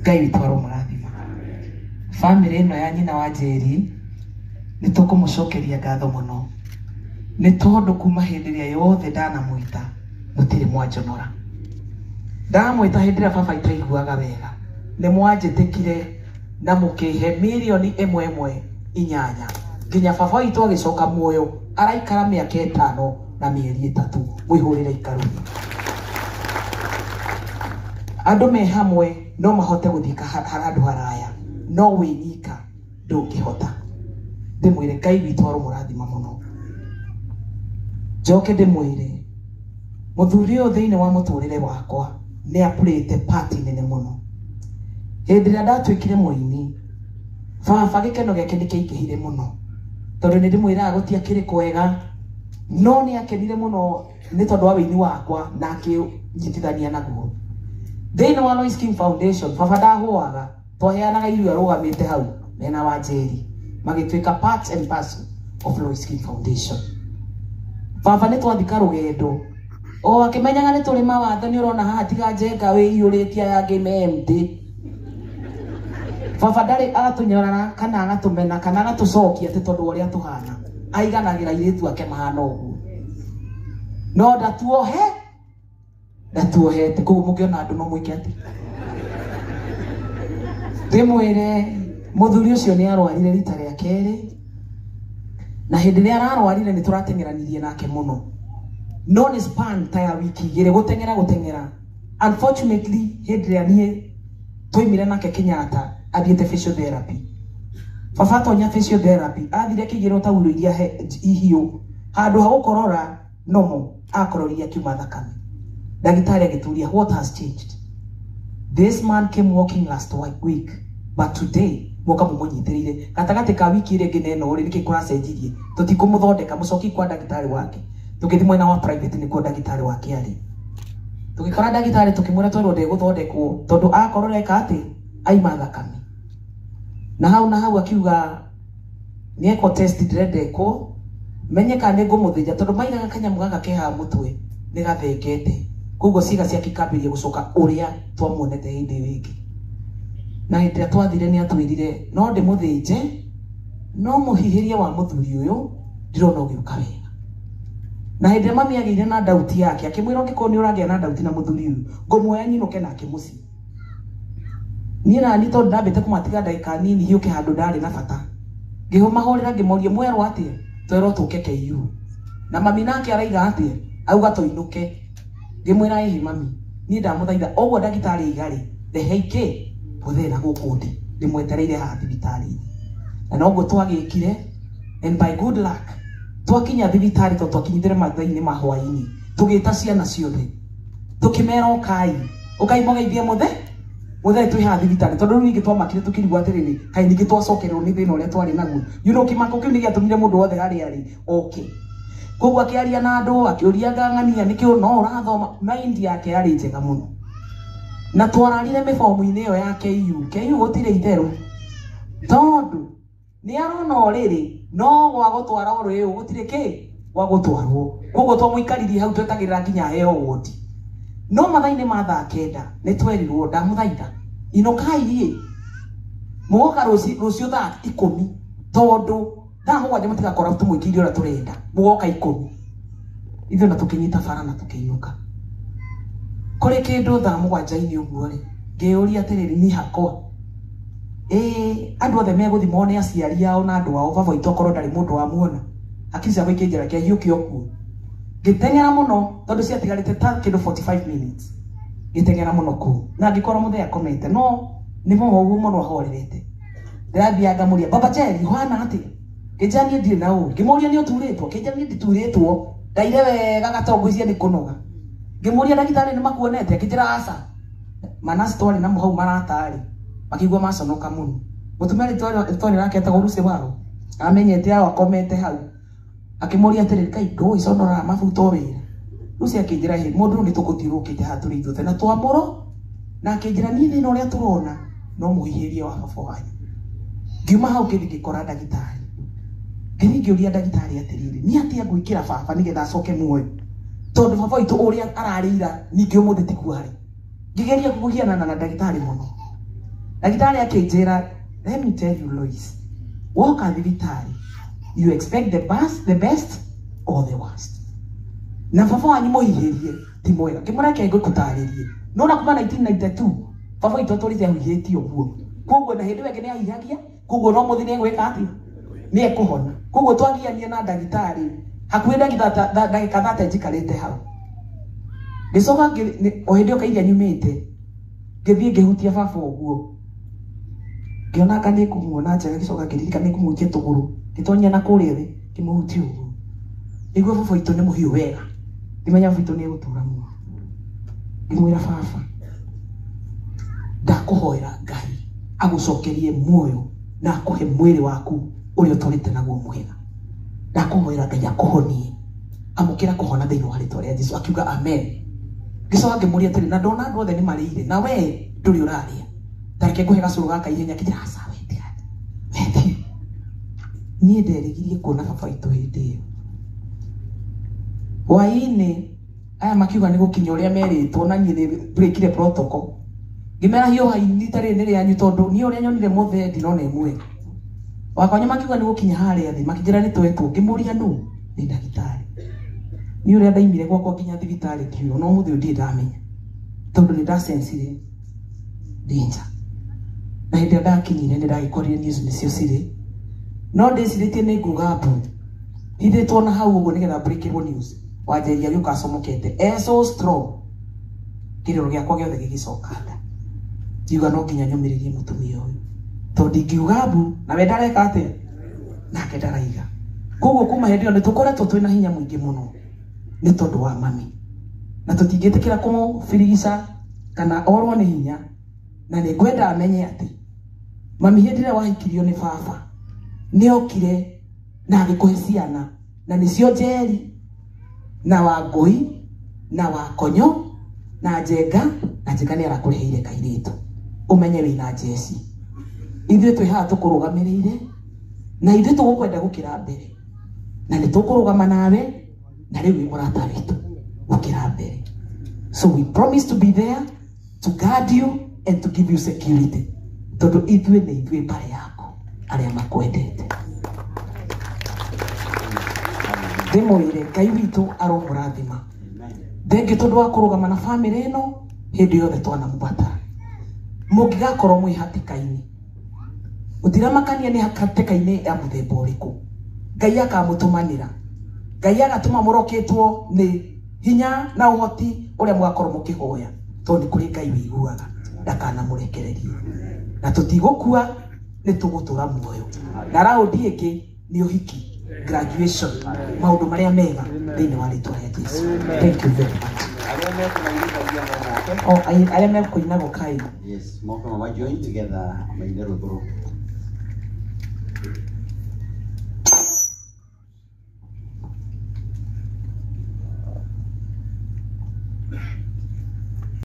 Ngai witũ aromũrathima. Bamĩrĩ ĩno ya nyina wa Njeri nĩ tũkũmũcokeria ngatho mũno nĩ tondũ kuma hĩndĩ ĩrĩa yothe ndanamwĩta mũtirĩ mwanjonora. Ndamwĩta hĩndĩ ĩrĩa baba itaiguaga wega nĩ mwanjĩtĩkire na mũkĩhe mirioni ĩmwe ĩmwe inyanya nginya baba witũ agĩcoka muoyo araikara mĩaka 5 na mĩeri 3 mwĩhũrĩre ikarũ. Andũ me hamwe no mahote gũthiĩ handũ haraya no wĩnyika ndũngĩhota. Ndĩmwĩre Ngai witũ aromũrathima mũno. Njoke ndĩmwĩre mũthuri ũyũ thĩinĩ wa mũtũrĩre wakwa nĩ apurĩte part nene mũno. Hĩndĩ ĩrĩa ndatuĩkire mũini baba gĩkeno gĩake nĩ kĩaingĩhire mũno tondũ nĩ ndĩmwĩraga gũtiakĩrĩ kwega no nĩ akenire mũno nĩ tondũ wa wĩini wakwa na akĩnyitithania naguo. Thĩinĩ wa Lois King Foundation baba ndahũaga twaheanaga irio arũgamĩte hau mena wa Njeri magĩtuĩka part and parcel of Lois King Foundation. Baba nĩ twathika rũgendo o akĩmenyaga nĩ tũrĩ mawatho nĩ ũrona haha tiga njenga wĩiyũrĩtie aya angĩ me empty. Baba ndarĩ agatũnyorara kana agatũmena kana agatũcokia atĩ tondũ wa ũrĩa tũhana aiganagĩra airĩtu ake mahana ũguo no ndatuohete koguo mũngĩona andũ no mwĩke atĩ ndĩmwĩre mũthuri ũcio nĩ arwarire rita rĩa kerĩ na hĩndĩ ĩrĩa ararwarire nĩ tũrateng'eranirie nake mũno no nĩ span ta ya wiki 2 gũteng'era unfortunately hĩndĩ ĩrĩa niĩ twaimire nake Kenyatta athiĩte physiotherapy. Baba atonya physiotherapy athire akĩigĩrwo taurũ iria ihiũ handũ ha gũkorora nomo akororire akiuma thakame. Ndagĩtarĩ agĩtũria what has changed? This man came walking last week but today mwoka mũmũnyitĩrĩire gatagatĩ ka wiki ĩrĩa ĩngĩ na ĩno rĩ nĩkĩ kũracenjirie tũtikũmũthondeka mũcoki kwa ndagĩtarĩ wake tũgĩthiĩ mwena wa private nĩkuo ndagĩtarĩ wake arĩ tũgĩkora ndagĩtarĩ tũkĩmwĩra twerwo ndegũthondekwo tondũ akorora eka atĩ aima thakame na hau akiuga nĩekwo test ndĩrenda ĩkwo menye kana nĩ ngũmũthĩnja tondũ maigaga kanyamũ gaka ke haha mũtwe nĩ gathengete koguo ciĩga ciake ikambĩrĩria gũcoka ũrĩa twamuonete hĩndĩ ĩyo ĩngĩ. Na hĩndĩ ĩrĩa twathire nĩ atwĩrire no ndĩmũthĩnje no mũhihĩrie wa mũthuri ũyũ ndĩrona ũgĩũka wega. Na hĩndĩ ĩrĩa mami agĩire na dauti yake akĩmwĩra ũngĩkorwo nĩ ũragĩa na dauti na mũthuri ũyũ ngũmuoya nyinũke nake mũciĩ. Niĩ nani tondũ ndambĩte kũmatiga ndagĩka nini hiũke handũ ndarĩ na bata ngĩmahũrĩra ngĩmoria mwerwo atĩa twerwo tũke KU na mami nake araiga atĩa auga tũinũke ngĩmwĩra ĩhĩ mami niĩ ndamũthaitha ũguo ndagĩtarĩ aiga rĩ rehe ikĩ hũthĩra gũkũ ndĩ ndĩmwetereire haha thibitarĩ-inĩ na noguo twagĩkire and by good luck twakinya thibitarĩ tondũ twakinyithire mathaa-inĩ ma hwaĩ-inĩ tũgĩta ciana ciothe tũkĩmera ũkai ũkai mũgeithie mũthe mũthee twĩ haha thibitarĩ tondũ rĩu ningĩ twamakire tũkĩrigwo atĩrĩrĩ kaĩ ningĩ twacokererwo nĩ thĩna ũrĩa twarĩ naguo you know kĩmako kĩu nĩ gĩatũmire mũndũ wothe harĩa arĩ oke koguo akĩaria na andũ akĩũria ngang'ania nĩkĩo no ũrathoma mind yake yarĩ njega mũno na twararire mĩbomu-inĩ ĩyo ya KU KU gũtirĩ itherũ tondũ nĩ arona ũrĩrĩ no gwa gũtwara ũrĩrĩ gũtirĩ kĩ gwa gũtwarwo koguo twamũikaririe hau twetagĩrĩra nginya aheo wodi no mathaa-inĩ ma thaa 9 nĩ twerirwo ndamũthaitha inũkai ĩ mũgoka rũciũ thaa 10 tondũ thaa 7 mũtigakora tũmwĩkĩire ũrĩa tũrenda mũgoka 10 ithuĩ na tũkĩnyita bara na tũkĩinũka kũrĩ kĩndũ thaa 7 ũguo rĩ ngĩyũria atĩrĩrĩ niĩ hakwa ĩĩ andũ othe megũthiĩ mone aciari ao na andũ ao baba witũ akorwo ndarĩ mũndũ wamuona hakiri ciakwa ikĩnjĩra kĩahiũke ũkuo ngĩteng'era mũno tondũ ciatigarĩte ta kĩndũ 45 minutes ngĩteng'era mũno kũu na ngĩkora mũthee akomete no nĩ mũhogu mũno ahorerete ndĩrathiaga ngamũria baba Jerry ũhana atĩa ngĩnjĩra niĩ ndirĩ na ũũ ngĩmũria nĩ ũturĩtwo akĩnjĩra niĩ nditurĩtwo ndaire wega gatongũicia nĩ kũnoga ngĩmũria ndagĩtarĩ nĩ makuonete akĩnjĩra aca manasi twarĩ namo hau maratarĩ makĩigua maconoka mũno mũtumia rĩtwa rake etagwo Lucy Waro amenyete ao akomete hau akĩmũria atĩrĩrĩ kai ndũĩ conoraga mabuto wĩra Lucy akĩnjĩra hĩ mũndũ ũyũ nĩ tũkũthiũrũrũkĩte haha tũrĩ ithuothe na twamũro na akĩnjĩra niĩ thĩna ũrĩa tũrona no mũhihĩrie wa baba wanyu ngiuma hau ngĩthiĩ ngĩkora ndagĩtarĩ ngĩthiĩ ngĩũria ndagĩtarĩ atĩrĩrĩ nĩ atĩa ngwĩkĩra baba nĩgetha acoke muoyo tondũ baba witũ ũrĩa ararĩ ira ningĩ ũmũthĩ tikuo arĩ ngĩgeria kũgianana na ndagĩtarĩ mũno Ndagĩtarĩ akĩnjĩra, let me tell you Lois, woka thibitarĩ you expect the best or the worst. Na baba wanyu mũhihĩrie ti mwega. Ngĩmũreke ngũtarĩrie. Nona kuma 1992 baba witũ atũrĩte ahuhĩtie ũguo. Koguo na hĩndĩ ĩyo ĩngĩ nĩ ahihagia, koguo no mũthĩ nĩ egwĩka atĩa? Nĩ ekũhona. Koguo twagiania na ndagĩtarĩ hakuhĩ ndagĩka 30 njikarĩte hau. Ngĩcoka o hĩndĩ ĩyo kairia nyumĩte ngĩthiĩ ngĩhutia baba ũguo. Ngĩona anga nĩ ngũmuona njega, ngĩcoka ngĩririkana nĩ ngũmũhutia tũgũrũ. Ngĩtonyia na kũrĩa thĩ ngĩmũhutia ũguo. Nĩguo baba witũ nĩ mũhiũ wega. Ngĩmenya baba witũ nĩ egũtũra muoyo. Ngĩmwĩra baba, ndakũhoera Ngai agũcokerie muoyo na akũhe mwĩrĩ waku ũrĩa ũtũrĩte naguo mwega. Ndakũhoera Ngai akũhonie. Amũkĩra kũhona thĩinĩ wa rĩtwa rĩa Jesũ. Akiuga amen. Ngĩcoka ngĩmũria atĩrĩ, na ndona andũ othe nĩ marĩire na we ndũrĩ ũrarĩa. Ta reke ngũhe gacũrũ gaka ihenya. Akĩnjĩra aca, wetia. Wetia. Niĩ nderĩgirie kuona baba witũ hĩndĩ ĩyo. Hwaĩ-inĩ aya makiuga nĩ gũkinya ũrĩa merĩtwo na niĩ nĩ breakire protocol. Ngĩmera hiũhai rita rĩrĩ nĩ rĩanyu tondũ niĩ ũrĩa nyonire mũthee ndinona e mwega. Wakwa makiuga nĩ gũkinya harĩa thĩ makĩnjĩra nĩ twetwo. Ngĩmũria nũ? Nĩ ndagĩtarĩ. Niĩ ũrĩa ndaimire gwakwa nginya thibitarĩ ndiũĩ ona ũmũthĩ ũyũ ndirĩ ndamenya tondũ nĩ ndacensire danger. Na hĩndĩ ĩrĩa ndakinyire nĩ ndagĩkorire news nĩcio cirĩ, no ndĩcirĩtie nĩ nguga mbu hithĩtwo na hau ũguo nĩgetha breakĩrwo news. Wanjeri agĩũka acomokete e so strong, kĩrĩro gĩakwa gĩothe gĩgĩcoka nda. Ngiuga no nginya nyũmĩrĩrie mũtumia ũyũ tondũ ndingiuga mbu na we ndareka atĩa, nake ndaraiga. Koguo kuma hĩndĩ ĩyo nĩ tũkoretwo twĩna hinya mũingĩ mũno nĩ tondũ wa mami, na tũtingĩtĩkĩra kũmũbirigica kana orwo nĩ hinya. Na nĩ ngwenda amenye atĩ mami hĩndĩ ĩrĩa wahikirio nĩ baba nĩ okire na agĩkũhe ciana, na nĩcio Njeri na Wangũi na Wakonyo na Njenga, na Njenga nĩ arakũrĩhĩire kairĩtu. Ũmenye wĩna njeci. Ithuĩ twĩ haha tũkũrũgamĩrĩire na ithuĩ tũgũkwenda gũkĩra mbere, na nĩ tũkũrũgama nawe, na rĩu wĩ mũrata witũ gũkĩra mbere. So we promise to be there to guard you and to give you security, tondũ ithuĩ nĩ ithuĩ mbarĩ yaku arĩa makwendete. Ndĩmwĩre Ngai witũ aromũrathima. Thengiũ tondũ wa kũrũgama na bamĩrĩ ĩno hĩndĩ yothe twanamũbatara. Mũngĩgakorwo mwĩ hatĩka-inĩ, gũtiramakania nĩ hatĩka-inĩ ya mũthemba ũrĩkũ, Ngai akamũtũmanĩra. Ngai agatũma mũrokĩtwo nĩ hinya na ũhoti ũrĩa mũgakorwo mũkĩhoya, tondũ nĩ kũrĩ Ngai wĩiguaga ndakanamũrekererie. Na tũtigũkua, nĩ tũgũtũra muoyo. Na raundi ĩngĩ nĩ ũhiki, graduation, maũndũ marĩa mega thĩinĩ wa rĩtwa rĩa Jesũ. Thank you very much. Oh, arĩa mekũina gũkai. Yes, moke mama join together maine rwĩmbo rũu.